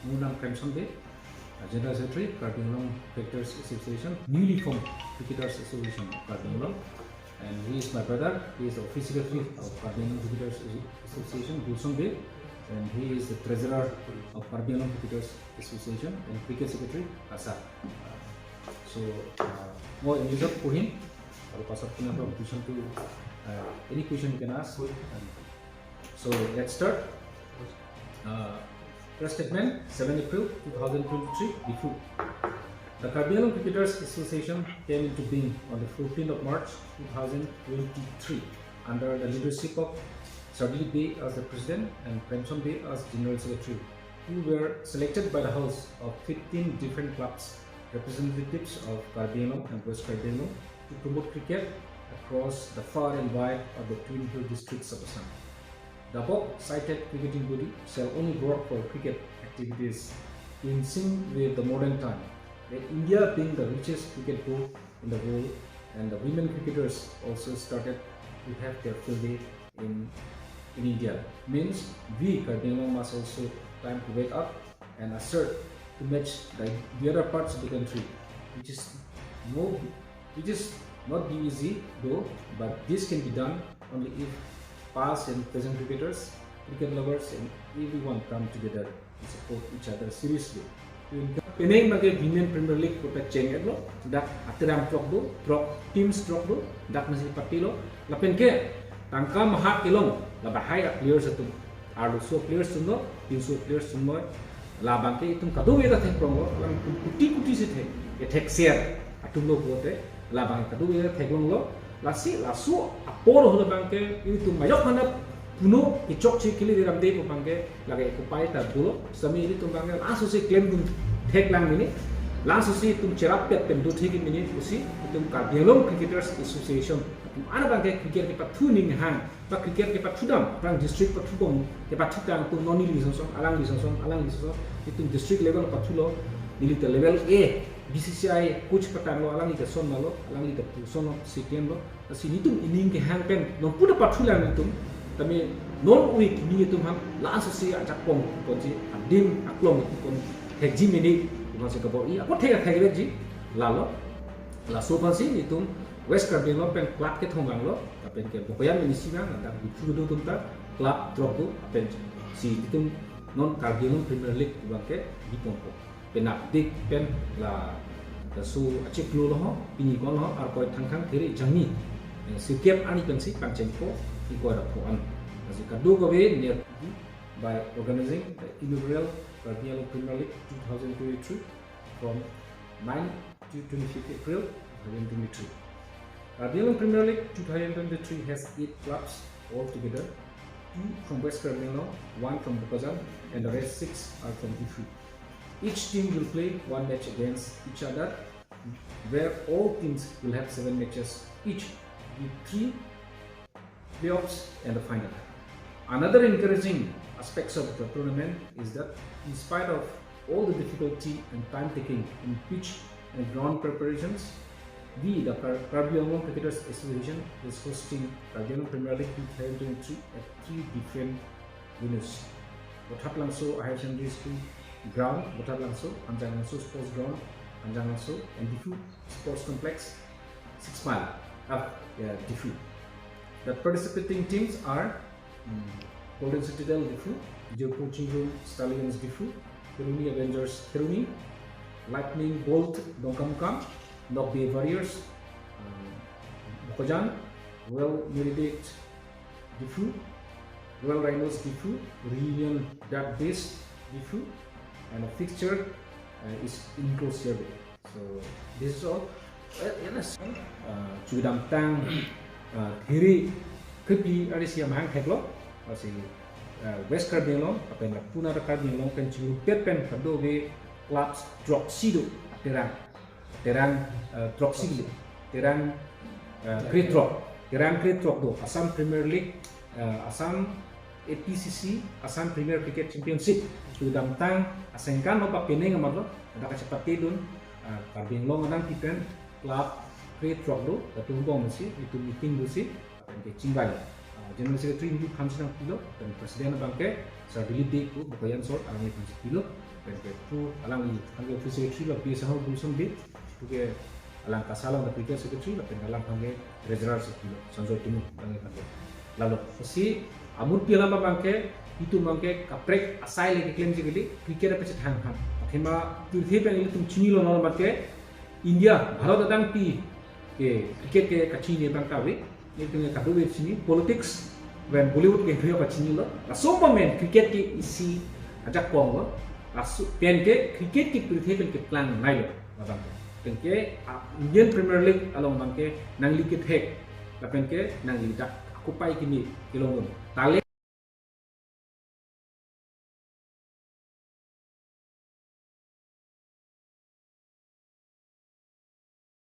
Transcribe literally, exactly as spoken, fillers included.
Mo nang Premchand Bey, uh, General Secretary, Karbi Anglong Cricketers Association, newly formed Cricketers Association of Karbi Anglong. And he is my brother. He is the office secretary of Karbi Anglong Cricketers Association, Gulshan Bey. And he is the treasurer of Karbi Anglong Cricketers Association and cricket secretary, Asa. So, uh, more in user for him. Or pass up to question to, uh, any question you can ask. And so let's start. Uh, press statement, seven April two thousand twenty-three, Diphu. The Karbi Anglong Cricketers Association came into being on the fourteenth of March two thousand twenty-three under the leadership of Sir Dilip Bey as the president and Premchand Bey as general secretary, who were selected by the house of fifteen different clubs, representatives of Karbi Anglong and West Karbi Anglong, to promote cricket across the far and wide of the Twin Hill districts of Assam. The above cited cricketing body shall only work for cricket activities in sync with the modern time, with India being the richest cricket board in the world, and the women cricketers also started to have their field day in, in India. Means we Karbi Anglong must also time to wake up and assert to match the, the other parts of the country, which is no, which is not be easy though, but this can be done only if past and present cricketers, cricket lovers, and everyone come together to support each other seriously. Penang abangke Women Premier League pu ta cheng-etlo, dak aterang throk do, throk teams throk do, dak masi patilo, lapen ke tangka maha kelong, la bahai a players atum, arloso players atum lo, pinso players atum lo, labangke itum kadokave ta thek prong lo, lang kuti kuti si thek, ethek ser atum lo pulote, labang kadokave ta theklong lo, lasi laso apor holo abangke itum majok mana puno kechok si kili diram de pu abangke lake kopai ta dolo, sami ilitum abangke laso si klemdun theklang mini, laso si itum cherap pet pen do thek mini pusi itum Karbi Anglong Cricketers Association atum ana abangke cricket kepathu aning hang, ba cricket kepathudam, aphrang district pathubom, kepathutang atum non neli song song, alangli song song, alangli song song, itum district level pathulo, neli ta level A, B C C I coach patanglo, alangli ta son malo, alangli ta pu son lo, si klemlo, lasi nelitum aning kehang pen, non puta pathulang nelitum, tame non ui kimi itum hang, laso si ajakong, konsi, adim, aklong, itum kon, thekji mini, itum si kabor-i, ako thek thekji, lalo, laso aphansi, nelitum, West Karbi Anglong pen club kethom vanglo, lapen ke Bokoyan mini isi vang, ladak Diphu atum ta club throk do, lapen si nelitum non Karbi Anglong Premier League abangke dipon po. Penap dik pen la, laso achiklo lo ho, pini ko-an lo ho, Arkoi Thangthang There Jangni, eh, sirkep arni pensi pangcheng po, ingkoi ra pho an. Lasi kadokave ner by organizing the inaugural Karbi Anglong Premier League two thousand twenty-three from nine to twenty-fifth April two thousand twenty-three. Karbi Anglong Premier League two thousand twenty-three has eight clubs altogether, two from West Karbi Anglong, one from Bokajan, and the rest six are from Diphu. Each team will play one match against each other, where all teams will have seven matches each, with three playoffs and the final. Another encouraging aspects of the tournament is that in spite of all the difficulty and time taking in pitch and ground preparations, we, the Kar-, Karbi Anglong Cricketers Association, is hosting Karbi Anglong Premier League two thousand twenty-three at three different venues: Bothatlangso Higher Secondary School ground, Bothatlangso, Anjanglangso Sports Ground, Anjanglangso, and Diphu Sports Complex, Six Mile, uh, yeah, Diphu. The participating teams are, mm, Golden Citadel Diphu, Joypur Chingrum Stallions Diphu, Kheroni Avengers Kheroni, Lightning Bolt Dongkamukam, Nokbe Warriors, um, Bokajan, Royal Miribet Diphu, Royal Rhinos Diphu, Reunion Duck Base Diphu, and a fixture, uh, is enclosed here below. So, this is all. Well, yes. Uh, chudamtang, uh, thiri, kepi ari si amahang theklo, asi, uh, West Karbi Anglong, lapen lapu-an ta Karbi Anglong pen chinglumpet pen kadokave clubs throksi do, aterang, aterang, uh, throksi do, aterang, uh, krethrok, aterang krethrok do, Assam Premier League, uh, Assam A P C C, Assam Premier Cricket Championship, chudamtang asengkan lo pa penang amat lo, dak kachepatedun, ah, Karbi Anglong adang tipen club krethrok do, latum angbong si, itum meeting do si, lapen ke chingvai lo. Ah, General Secretary neli aphansi nangpilo, lapen President abangke Sir Dilip Bey pu, Bokajan sor, arni aphansi pilo. Penke tu alangli, alangli office secretary lo P A Sangho Gulsonbi, tu ke alang KASA along ta cricket secretary lo, penke alang abangke treasurer si pulo, Sanjoy Timung abangke abangke. Lalu si amurpi alam abangke, itum abangke kaprek asai le keklemji kali, cricket apechethang ham. Athema pirthe pen ilitum chinilo non abangke, India, Bharat adang pi ke cricket ke kachini abang kave, ilitum ke kadokave chini, politics pen Bollywood ke hrio kachinilo, laso abang pen cricket ke isi ajakong lo, laso penke cricket ke pirthe pen keplang nailo, labang penke, ah, Indian Premier League along abangke nangli kethek, lapenke nangli dak akupai kimi kelongdun. Tale